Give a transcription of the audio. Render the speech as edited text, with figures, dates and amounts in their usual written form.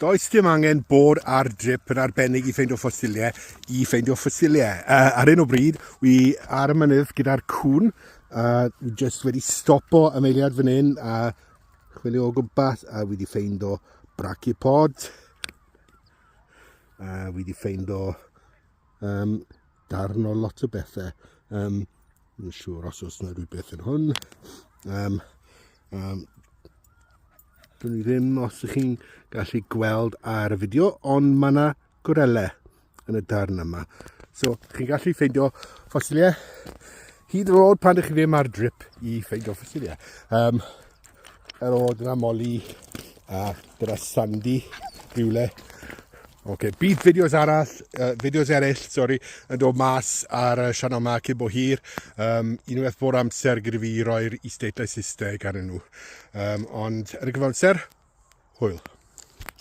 Does dim angen bod ar drip yn arbennig i ffeindio ffosiliau i ffeindio ffosiliau. Ar hyn o bryd, wi ar y mynydd gyda'r cŵn. Wi jyst wedi stopo am eiliad fan hyn a chwilio o gwmpas a wi wedi ffeindo brachiopod. A wi wedi ffeindo um, darn o lot o bethau. Um, Yn siŵr os oes yna rhywbeth yn hwn. Um, um, Dwn i ddim os ydych chi'n gallu gweld ar y fideo, ond mae yna gorelle yn y darn yma. So, chi'n gallu ffeindio ffosiliau hyd yn oed pan ydych chi ddim ar drip i ffeindio ffosiliau. Um, ar ôl dyna Molly a dyna Sandy rhywle. Ok, bydd fideos arall, fideos eraill, sori, yn dod mas ar y sianel yma cyn bo hir. Um, unwaith bod amser gyda fi i roi'r isdeitlau Saesneg arnyn nhw. Um, ond yn y cyfamser, hwyl.